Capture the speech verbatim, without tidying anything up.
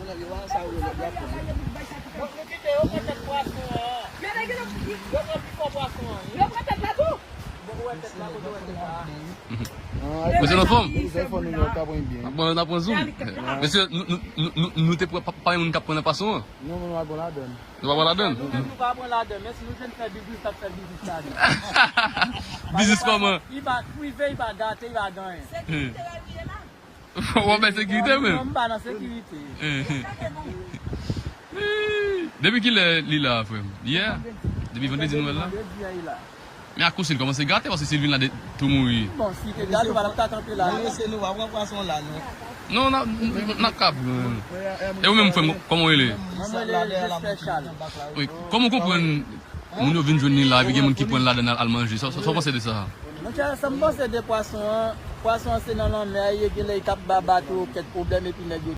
Yo pran tèt pwason an. Yo pran pi fò pwason an. Yo pran tèt la tou. Bon, ou wè tèt la, kote ou wè tèt la? Mesye, nou anfòm? Bon, n ap pran zoom. Mesye, nou, nou, nou, nou, nou te pran pa, pa yon moun k ap pran nan pwason an. Non, nou pa pran ladann. Nou pa pran ladann? Nou menm, nou pa pran ladann, men si nou jwenn fè biznis, n ap fè biznis ladann. Biznis kòman? Li pa prive, li pa gate, li pa gen anyen. Sekirite w ap ye la? W ap bay sekirite menm? Non, m pa nan sekirite. Depi kilè li la, frè m? Yè? Depi vandredi nou wè l la? Vandredi a li la. Men akoz li kòmanse gate, paske si l vin la de, tou mouri. Bon, si te gate, w pa t ap ka kanpe la. Non, mesye, nou pa pran pwason la, non. Non, n a, n a ka pran. E ou menm, frè m, kòman w rele? Mwen, mwen rele Jespè Chal. Wi, kòman w konprann moun yo vin jwenn li la, epi gen moun ki pran l ladann al, al manje? Sa, sa, sa w panse de sa? Monchè, sa m panse de pwason an, pwason an se nan lanmè a ye, genlè li t ap ba bato kèk pwoblèm, epi nèg yo